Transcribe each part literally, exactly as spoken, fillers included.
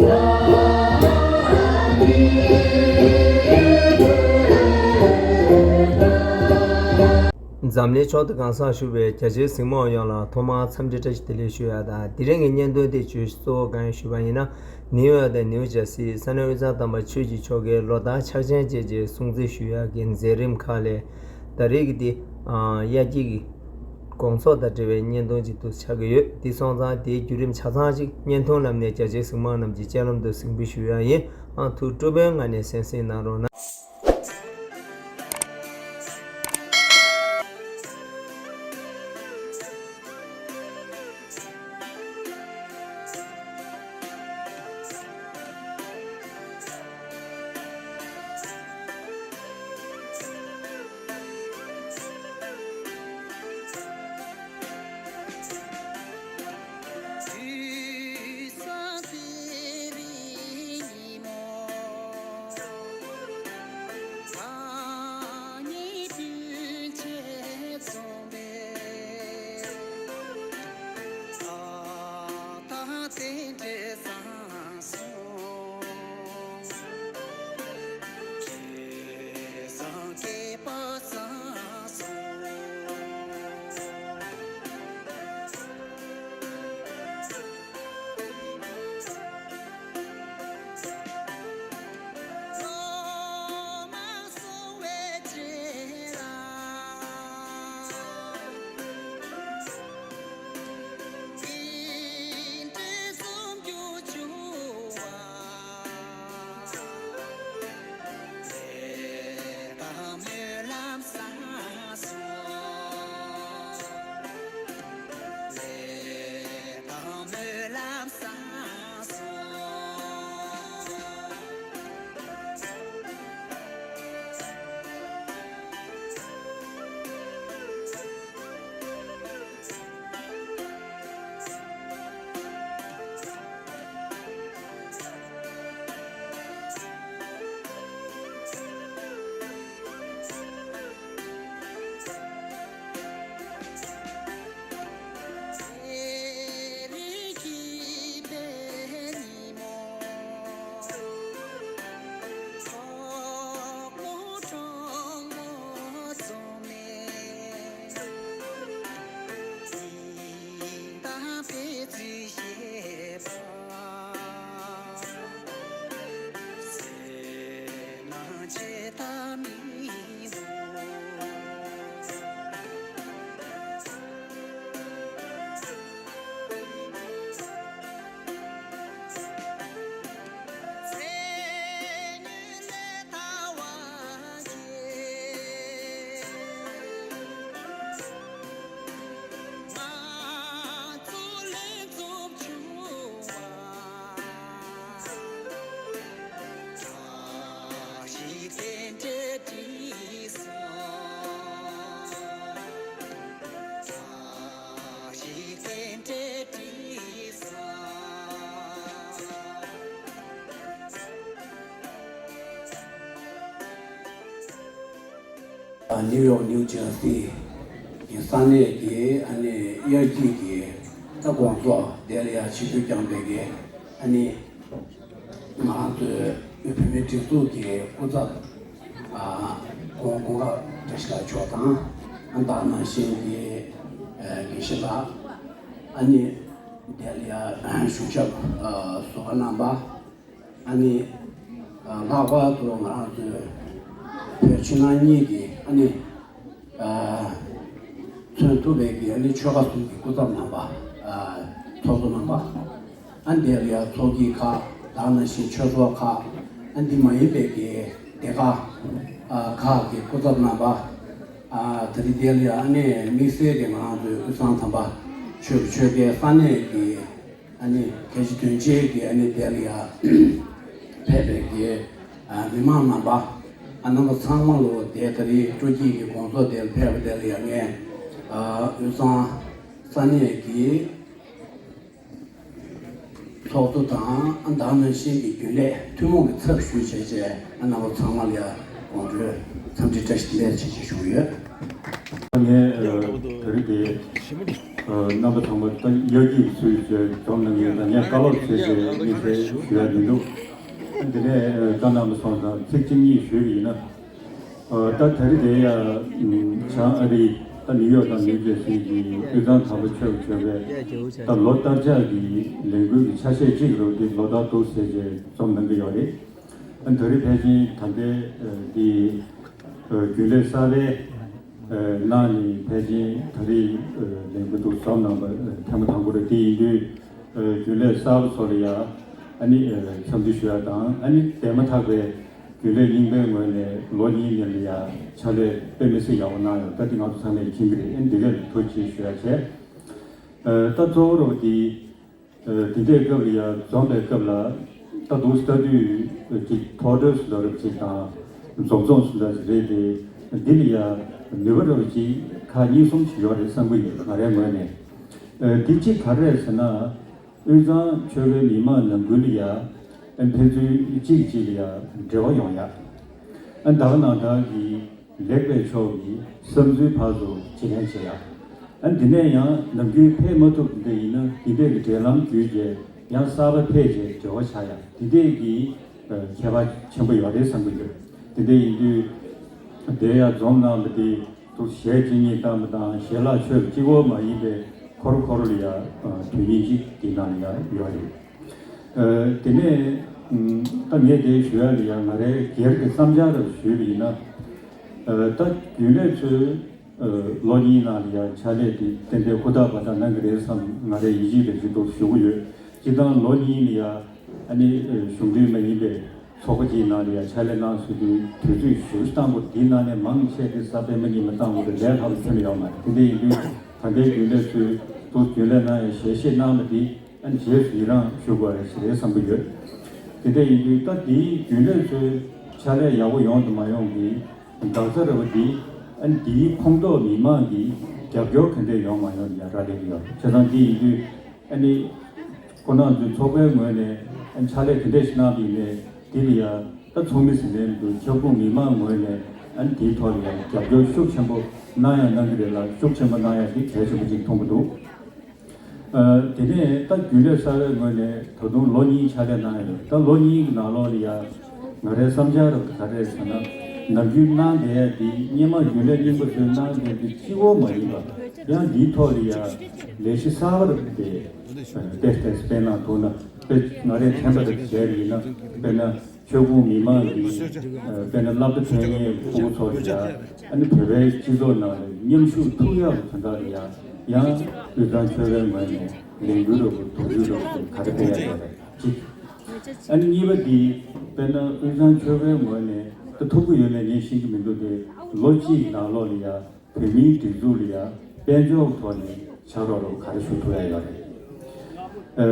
འཛམ་གླིང་ཕྱོགས་བསྡུས་གང་སར་བཞུགས་པའི་རྒྱ་ཆེའི་གཟིགས་མོ་ཡོངས་ལ་ཐོག་མར་འཚམས་འདྲི་བཀྲ་ཤིས་བདེ་ལེགས་ཞུ་ཡ་དང་། དེ་རིང་གི་བརྙན་ཐུང་དེ་བརྗོད་གཞི་གཙོ་བོ་གང་ཡིན་ཞུས་པ་ཡིན་ན། ནིའུ་ཡོག་དང་ནིའུ་ཇར་སི་ས་གནས་དབུས་གཙང་དམ་པ་ཆོས་ཀྱི་ཕྱོགས་ཀྱི་ལོ་ལྟར་ཕྱག་ཆེན་བཅས་ཀྱི་སྲུང་བརྩི་ཞུ་ཡག་གི་མཛད་རིམ་ཁག་ལས་ད་རེས་ཀྱི་འདི་ཨ་དབྱར་སྐྱིད་ཀྱི་དགོང་ཚོགས་དང་འབྲེལ་བའི་བརྙན་ཐུང་ཅིག་ཏུ་ཆགས་ཀྱི་ཡོད། དེ་སོང་ཙང་དེའི་བརྒྱུད་རིམ་ཆ་ཚང་ཅིག་བརྙན་ཐུང་ལམ་ནས་རྒྱ་ཆེའི་གཟིགས་མོ་རྣམས་ཀྱི་སྤྱན་ལམ་དུ་གཟིགས་འབུལ་ཞུ་ཡག་ཡིན། ཨ་ཐུགས་སྤྲོ་པོའི་ངང་ནས་གསན་གཟིགས་གནང་རོགས་གནང་། ནིའུ་ཡོག་ནིའུ་ཇར་སི་གི་ས་གནས་ཀྱི་ཨ་ནི་དབྱར་སྐྱིད་ཀྱི་ད་དགོང་ཚོགས་དེ་ལ་ཡང་ཆིབས་བསྒྱུར་བསྐྱངས་པའི་གི་ཨ་ནི་ང་རང་ཚོའི་བོད་མིའི་སྒྲིག་འཛུགས་ཀྱི་སྐུ་ཚབ་ཨ་གོང་གོང་དཀར་བཀྲ་ཤིས་ལགས་མཆོག་དང་ཨ་ད་ག་ནང་བཞིན་གྱི་ཨ་དགེ་བཤེས་ལགས། ཨ་ནི་དེ་ལ་ཡང་གཞུང་ཞབས་ཨ་ཟུར་པ་རྣམ་པ། ཨ་ནི་ཨ་ལྷག་པར་དུ་ང་རང་ཚོའི་བོད་ཕྱི་ནང་གཉིས་ཀྱི་ཨ་ནི་ཨ་མཚོན་ཐུབ་པའི་གི་ཨ་ནི་ཆོལ་ཁ་གསུམ་གྱི་སྐུ་ཚབ་རྣམ་པ། ཨ་ཚོགས་གཙོ་རྣམ་པ། ཨ་དེ་ལ་ཡང་ཚོགས་སྐྱིད་ཁག་ད་ག་ནང་བཞིན་ཆོས་ཚོགས་ཁག་ཨ་འདི་མ་ཡིན་པའི་གི་སྡེ་ཁག་ཨ་ཁག་གི་སྐུ་ཚབ་རྣམ་པ། ཨ་ད་རེས་དེ་ལ་ཡང་ཨ་ནི་དམིགས་བསལ་གྱི་ང་རང་ཚོའི་དབུས་གཙང་དམ་པ་ཆོས་ཀྱི་ཆོལ་ཁའི་ས་གནས་ཀྱི་ཨ་ནི་གལ་ཆེ་དོན་ཆེའི་གི་ཨ་ནི་དེ་ལ་ཡང་ཕེབས་པའི་གི་ཨ་མི་མང་རྣམ་པ། ཨ་རྣམ་པ་ཚང་མ་ལོ་དེ་ད་རེས་སྤྲོ་སྐྱིད་ཀྱི་དགོང་ཚོགས་དེར་ཕེབས་པ་དེ་ལ་ཡང་ངས་ཨ་དབུས་གཙང་ས་གནས་ཀྱི་ཚོགས་གཙོ་དང་ཨ་ད་ག་ནང་བཞིན་གྱི་རྒྱུན་ལས་ཐུན་མོང་གི་ཚབ་ཞུས་བྱས་བྱས་ཨ་རྣམ་པ་ཚང་མ་ལ་ཡང་དགོང་དྲོའི་འཚམས་འདྲི་བཀྲ་ཤིས་བདེ་ལེགས་ཆེ་ཆེ་ཞུ་གི་ཡོད། ངས་ཨ་ད་རེས་དེ། རྣམ་པ་ཚང་མ་ད་དབྱར་སྐྱིད་ཚུལ་བྱས་འཛོམས་གནང་མཁན་དང་ངས་བཀའ་སློབ་བྱས་བྱས་དམིགས་བསལ་ཞུ་ཡ་མི་འདུག་དེ་ནས་བཀའ་གནང་མ་སོང་ཙང་ཚིག་གཅིག་གཉིས་ཞུས་པ་ཡིན་ན། ད་དེ་རིང་དེ་ཡ་བྱང་ཨ་རིའི་ད་ནིའུ་ཡོག་དང་ནིའུ་ཇེར་སི་གི་དབུས་གཙང་དམ་པ་ཆོས་ཀྱི་ཆོས་པའི་ད་ལོ་ལྟར་ཆགས་ཀྱི་ལས་འགུལ་གྱི་ཆ་ཤས་གཅིག་རུ་དེ་ལོ་ལྟར་དུ་ཟེར་བྱས་འཛོམས་གནང་གི་ཡོད་རེད། ད་རིང་ཕལ་ཆེར་ད་ལྟའི་འདི་རྒྱུན་ལས་གསར་པའི་ནང་ནས་ཕལ་ཆེར་ད་རེས་ལས་འགུལ་དུ་འཛོམས་གནང་བ་ཐེངས་མ་དང་པོ་རེད། དེ་ཡིན་དུས་རྒྱུན་ལས་གསར་པ་ཚོ་ལ་ཡ་ཨ་ནི་འཚམས་འདྲི་ཞུ་ཡ་དང་ཨ་ནི་དེ་མ་ཐག་པའི་རྒྱུན་ལས་རྙིང་པའི་ངོས་ནས་ལོ་གཉིས་ནས་ལ་ཡ་ཕྱག་ལས་དཔེ་མི་སྲིད་ཡག་པོ་གནང་ཡོད། ད་དེ་ང་ཚོ་ཚང་མས་མཁྱེན་གྱི་རེད། ཨ་ནི་འདི་ག་ལ་ཐུགས་རྗེ་ཆེ་ཞུ་ཡ་བྱས། ད་གཙོ་བོ་རོགས་དེ། དེ་འདྲའི་སྐབས་ལ་ཡང་འཛོམས་པའི་སྐབས་ལ་ད་དུང་ལྟ་དུས་ཀྱི་ཐོག་འགྲོས་སུ་འགྲོ་རབས་ཅིག་དང་འཛོམས་འཛོམས་སུ་འདྲ་ཞིག་རེད་དེ། འདི་ལ་ཡང་ནུས་པ་འགྲོ་རབས་ཅིག་ཁག་གཉིས་གསུམ་ཞིག་ཡོད་རེད་བསམ་གྱི་ཡོད། ང་རའི་ངོས་ནས་དེ་གཅིག་ག་རེ་རེད་ཟེར་ན། དབུས་གཙང་ཆོལ་ཁའི་མི་མང་ནང་ཁུལ་ལ་ཡང་ཕན་ཚུན་གཅིག་གཅིག་ལ་ཡང་འབྲེལ་བ་ཡོང་ཡ། ཨ་ད་ག་ནང་བཞིན་གྱི་ལེགས་པའི་ཕྱོགས་ཀྱི་བསམ་ཚུལ་ཕར་ཚུར་བརྗེ་ལེན་བྱེད་ཡ། ཨ་འདི་ནས་ཡང་ནམ་རྒྱུན་ཕེབས་མ་ཐུབ་འདི་ཡིན་ན་འདི་འདྲས་ཀྱི་འབྲེལ་ལམ་བརྒྱུད་རྗེས་ཡང་གསར་པ་ཕེབས་རྗེས་འབྲེལ་བ་ཆགས་ཡ་འདི་འདྲས་ཀྱི་ཁྱད་པར་ཆེན་པོ་ཡོད་རེད་བསམ་གྱི་འདུག་དེ་འདྲས་ཡིན་དུས་དེ་ཡང་འཛོམས་གནང་བ་དེ་ཚོ་ཞལ་གཅིག་གཉིས་བཏང་བ་དང་ཞལ་ལག་མཆོད་གཅིག་པོ་མ་ཡིན་པའི་ཁོར་ཁོར་ལ་ཡང་དོན་སྙིང་གཅིག་དེ་ནང་ལ་ཡང་ཡོད་རེད། དེ་ནས་ད་ངས་དེ་ཞུ་ཡ་ལ་ཡང་ང་རའི་སྒེར་གྱི་བསམ་འཆར་རུ་ཞུས་པ་ཡིན་ན། ད་རྒྱུན་ལས་ཚོས་ལོ་གཉིས་ནང་ལ་ཡང་ཕྱག་ལས་དེ་ཏན་ཏན་ཧུར་ཐག་འབད་ཐག་གནང་གི་རེད་བསམ་ང་རའི་ཡིད་ཆེས་དེ་ཞུ་ཐུབ་ཞུ་གི་ཡོད། སྤྱིར་བཏང་ལོ་གཉིས་ལ་ཡང་ཨ་ནི་གཞུང་འབྲེལ་མ་ཡིན་པའི་ཚོགས་པ་གཅིག་ནང་ལ་ཡང་ཕྱག་ལས་གནང་ཟེར་དུས་དུས་ཚོད་ཞུ་བཏང་དགོས། དེའི་ནང་ནས་མང་ཆེ་དེ་གསར་པའི་མི་གཉིས་མ་བཏང་དགོས་པའི་ལས་ཁག་ལ་ཐོན་ཡོད་མ་རེད། དེ་འདྲ་ཡིན་དུས་ད་ལྟའི་རྒྱུན་ལས་ཚོས་དུ་རྒྱུན་ལས་གནང་ཡང་ཞལ་བཞེས་གནང་བ་དེ་ཨ་ནི་རྗེས་སུ་ཡི་རང་ཞུ་དགོས་རེད་ཞེས་བསམ་གྱི་ཡོད། དེ་འདྲ་ཡིན་དུས་ད་དེའི་རྒྱུན་ལས་ཚོའི་ཕྱག་ལས་ཡག་པོ་ཡོང་དང་མ་ཡོང་གི་འགག་རྩ་རེད་པ་འདི་ཨ་ནི་དེའི་ཁོངས་གཏོགས་མི་མང་གི་རྒྱབ་སྐྱོར་ག་འདྲས་ཡོང་མ་ཡོང་ཡང་རག་ལས་ཀྱི་ཡོད། བྱས་ཙང་དེ་ཡིན་དུས་ཨ་ནི་ཁོ་རང་ཚོའི་ཚོགས་པའི་ངོས་ནས་ཨ་ནི་ཕྱག་ལས་ག་འདྲས་ཤིག་གནང་བ་ཡིན་ནའི་དེ་ལ་ཡང་ད་ཚོགས་མི་ཟིན་ལན་དུ་ཁྱབ་ཁོངས་མི་མང་ངོས་ནས་ཨ་ནི་དེའི་ཐོག་ལ་ཡང་རྒྱབ་སྐྱོར་ཤུགས་ཆེན་པོ་གནང་ཡང་གནང་གི་རེད་ལ་ཤུགས་ཆེན་པོ་གནང་ཡ་དེ་གལ་ཆེན་པོ་ཅིག་མཐོང་གི་འདུག་ཨ་དེ་ནས་ད་རྒྱུན་ལས་གསར་བའི་ངོས་ནས་ད་དུང་ལོ་གཉིས་ཕྱག་ལས་གནང་ཡོད། ད་ལོ་གཉིས་ཀྱི་ནང་ལོགས་ལ་ཡ་ང་རའི་བསམ་འཆར་རུ་ག་རེ་རེད་ཟེར་ན། ནམ་རྒྱུན་གནང་བསྡད་ཡ་འདི་སྔོན་མ་རྒྱུན་ལས་རྙིང་པ་ཚོས་གནང་བསྡད་འདི་གཅིག་པོ་མ་ཡིན་པ་ཡང་འདིའི་ཐོག་ལ་ཡ་ལས་གཞི་གསར་པ་རུ་དེ་ཏེས་ཏེས་སྤེལ་གནང་ཐུབ་ན་དཔེ་ང་རའི་དྲན་པ་རུ་བྱས་པ་ཡིན་ན་དཔེར་ན། ཆོལ་ཁོངས་མི་མང་གི་དཔེར་ན་སློབ་གྲྭ་ཐོན་མཁན་ཕྲུ་གུ་ཚོ་ལ་ཡང་ཨ་ནི་བོད་པའི་སྤྱི་ཚོགས་ནང་ལ་མཉམ་ཞུགས་ཐུབ་ཡག་གི་དོན་དག་ལ་ཡང་ཡང་དབུས་གཙང་ཆོལ་ཁའི་ངོས་ནས་ལས་འགུལ་རོགས་དོ་ཞུ་རོགས་ག་རེ་སྤེལ་ཡག་ཡོད་རེད་གཅིག་ཨ་ནི་གཉིས་པ་འདི་དཔེར་ན་དབུས་གཙང་ཆོལ་ཁའི་ངོས་ནས་ད་ཐུབ་ཀྱི་ཡོད་མེད་ངས་ཤེས་ཀྱི་མི་འདུག་སྟེ་ལོ་གཅིག་ནང་ལོགས་ལ་ཡང་། བོད་མིའི་སྒྲིག་འཛུགས་ལ་ཡང་དཔལ་འབྱོར་ཐོག་ནས་ཕྱག་རོགས་རོགས་ག་རེ་ཞུ་ཐུབ་ཡ་ཡོད་རེད། ཨ་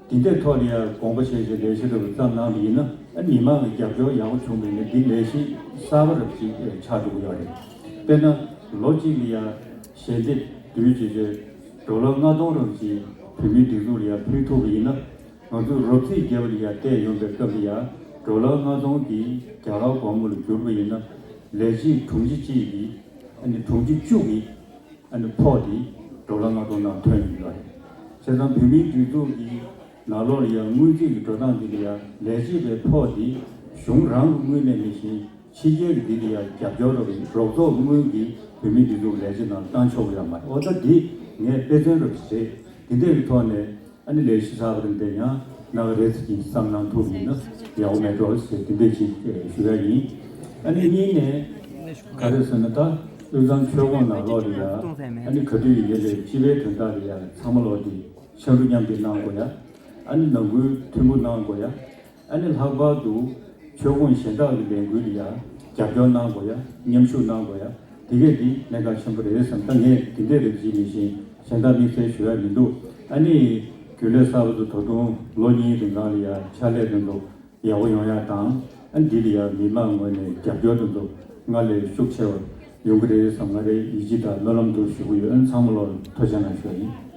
དེ་འདྲའི་ཐོག་ལ་ཡང་དགོངས་པ་བཞེས་བྱས་ལས་གཞི་རོགས་བརྩམས་གནང་བ་ཡིན་ན་ཨ་མི་མང་གི་རྒྱབ་སྐྱོར་ཡག་པོ་བྱུང་བ་ཡིན་ན་འདི་ལས་གཞི་གསར་པ་རབ་ཅིག་ཆགས་འགྲོ་གི་ཡོད་རེད། དཔེར་ན་ལོ་གཅིག་ལ་ཡང་ཞལ་འདེབས་བསྡུས་བྱས་བྱས་ཌོ་ལར་ལྔ་སྟོང་རབ་ཅིག་བོད་མིའི་སྒྲིག་འཛུགས་ལ་ཡང་ཕུལ་ཐུབ་པ་ཡིན་ན། ང་ཚོས་རོབ་རྩིས་བརྒྱབ་ལ་ཡ་བལྟས་ཡོང་པའི་སྐབས་ལ་ཡ་ཌོ་ལར་ལྔ་སྟོང་གིས་རྒྱ་གར་སྒོར་མོ་ལ་བསྒྱུར་བ་ཡིན་ན་ལས་བྱེད་དྲུང་ཆེ་གཅིག་གིས་ཨ་ནི་དྲུང་ཆེ་བཅུ་གིས་ཨ་ནི་ཕོགས་དེ་ཌོ་ལར་ལྔ་སྟོང་ནང་ཐོན་ཡོང་གི་ཡོད་རེད། བྱས་ཙང་བོད་མིའི་སྒྲིག་འཛུགས་ཀྱི་ནང་ལོགས་ལ་ཡ་དངུལ་རྩིས་ཀྱི་འགྲོ་སྟངས་འདི་ལ་ཡ་ལས་བྱེད་པའི་ཕོགས་དེ་གཞུང་རང་གི་དངུལ་ནས་མི་ཤེས། ཕྱི་རྒྱལ་གྱི་འདི་ལ་ཡང་རྒྱབ་སྐྱོར་རོགས་རོགས་ཚོགས་དངུལ་གྱིས་བོད་མིའི་སྒྲིག་འཛུགས་ལས་བྱེད་ནང་བཏང་ཆོག་གི་ཡོད་མ་རེད། འོ་ད་འདི་ངས་དཔེ་མཚོན་རོགས་བྱེད། འདི་འདྲའི་ཐོག་ནས་ཨ་ནི་ལས་གཞི་གསར་པ་རེ་འདི་ཡང་ནང་རེ་ཚ་གྱིས་བསམ་གནང་ཐུབ་ཡིན་ན་ཡག་པོ་མེད་འགྲོ་ཞེས་འདི་འདྲས་ཅིག་ཞུ་ཡ་ཡིན། ཨ་ནི་གཉིས་ནས་ག་རེ་ཟེར་ན་ད་དབུས་གཙང་ཆོལ་ཁོངས་ནང་ལོགས་ལ་ཡང་ཨ་ནི་ག་དུས་ཡིན་ནའི་སྤྱི་པའི་དོན་དག་ལ་ཡང་ཚང་མ་ལོག་འདི་ཕྱག་རུ་མཉམ་འདེགས་གནང་དགོས་ཡ། ཨ་ནི་ནང་ཁུལ་མཐུན་པོ་གནང་དགོས་ཡ། ཨ་ནི་ལྷག་པར་དུ་ཆོལ་ཁོངས་གཞན་དག་གི་ལས་འགུལ་ལ་ཡང་རྒྱབ་སྐྱོར་གནང་དགོས་ཡ། མཉམ་ཞུགས་གནང་དགོས་ཡ། དེ་གས་འདི་གནད་འགག་ཆེན་པོ་རེད་བསམ། ད་ངས་འདི་འདྲས་རེད་ཅེས་མི་ཤེས། གཞན་དག་དམིགས་བསལ་ཞུ་ཡ་མི་འདུག་ཨ་ནི་རྒྱུན་ལས་གསར་པ་ཚོ་ད་དུང་ལོ་གཉིས་རིང་གང་ལ་ཡ་ཕྱག་ལས་དེ་ཚོ་ཡག་པོ་ཡོང་ཡ་དང་། ཨ་ནི་འདི་ལ་ཡ་མི་མང་ངོས་ནས་རྒྱབ་སྐྱོར་དེ་ཚོ་སྔར་ལས་ཤུགས་ཆེ་བ། ཡོང་གི་རེད་བསམ་ང་རའི་ཡིད་ཆེས་དང་སྨོན་ལམ་དུ་ཞུ་གི་ཡོད། ཨ་ནི་ཚང་མ་ལོར་ཐུགས་རྗེ་གནང་ཞུ་ཡ་ཡིན།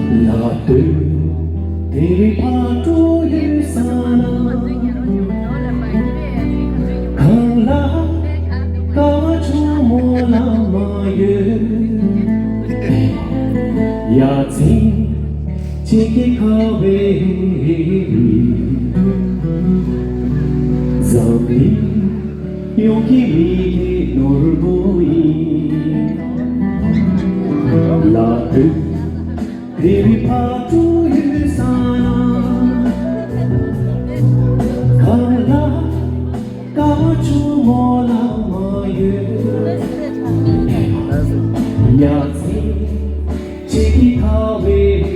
ལ་སྟོད་དེ་རི་ཕར་འགྲོ་ཡོད་ས་ན། གངས་ལ་ཀ་བ་ཆུ་མོ་ལ་མ་ཡོད། ཡ་མཚན་ཅིག་གི་ཁ་བའི་རི། འཛམ་གླིང་ཡོངས་ཀྱི་མིག་གི་ནོར་བུ་ཡིན། ལ་སྟོད་དེ་རི་ཕར་འགྲོ་ཡོད་ས་ན། གངས་ལ་ཀ་བ་ཆུ་མོ་ལ་མ་ཡོད། ཡ་མཚན་ཅིག་གི་ཁ་བའི།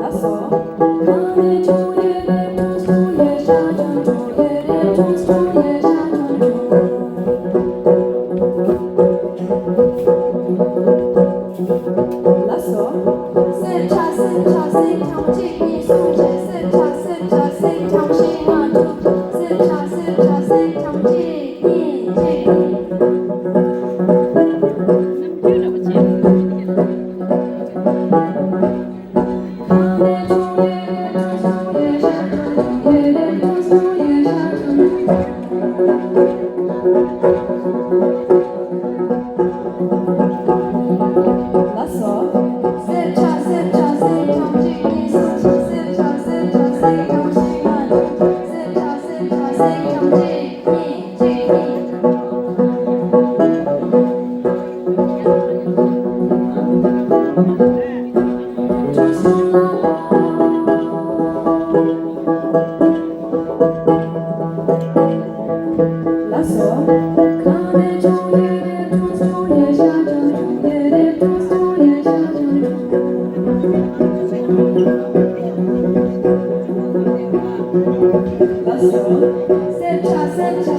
ལགས་སོ། ལགས་སོ། སེར་ཁྲ་སེར་ཁྲ་སེར་ཁྲ་གཅིག་གཉིས་གསུམ་བཞི། སེར་ཁྲ་སེར་ཁྲ་སེར་ཁྲ་བཞི་ལྔ་དྲུག་སེར་ཁྲ་སེར་ཁྲ་སེར་ཁྲ་གཅིག་གཉིས་གཅིག་གཉིས། ལགས་སོ། སེར་ཁྲ་སེར་ཁྲ་སེར་ཁྲ་གཅིག་གཉིས་གསུམ་བཞི། སེར་ཁྲ་སེར་ཁྲ་སེར་ཁྲ་བཞི་ལྔ་དྲུག་སེར་ཁྲ་སེར་ཁྲ་སེར་ཁྲ་གཅིག་གཉིས་གཅིག་གཉིས། ལགས་སོ། ལགས་སོ། སེར་ཁྲ་སེར་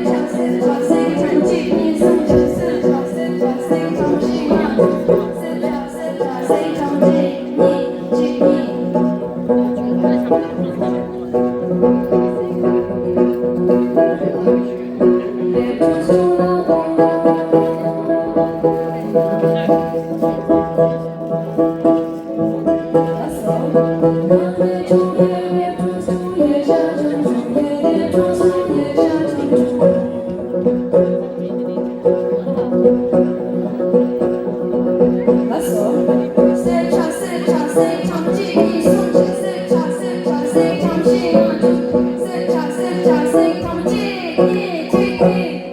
ཁྲ་སེར་ཁྲ་གཅིག་གཉིས་གསུམ་བཞི། སེར་ཁྲ་སེར་ཁྲ་སེར་ཁྲ་བཞི་ལྔ་དྲུག་སེར་ཁྲ་སེར་ཁྲ་སེར་ཁྲ་གཅིག་གཉིས་གཅིག་གཉིས། ལགས་སོ། སེར་ཁྲ་སེར་ཁྲ་སེར་ཁྲ་གཅིག་གཉིས་གསུམ་བཞི། སེར་ཁྲ་སེར་ཁྲ་སེར་ཁྲ་བཞི་ལྔ་དྲུག་སེར་ཁྲ་སེར་ཁྲ་སེར་ཁྲ་གཅིག་གཉིས་གཅིག་གཉིས།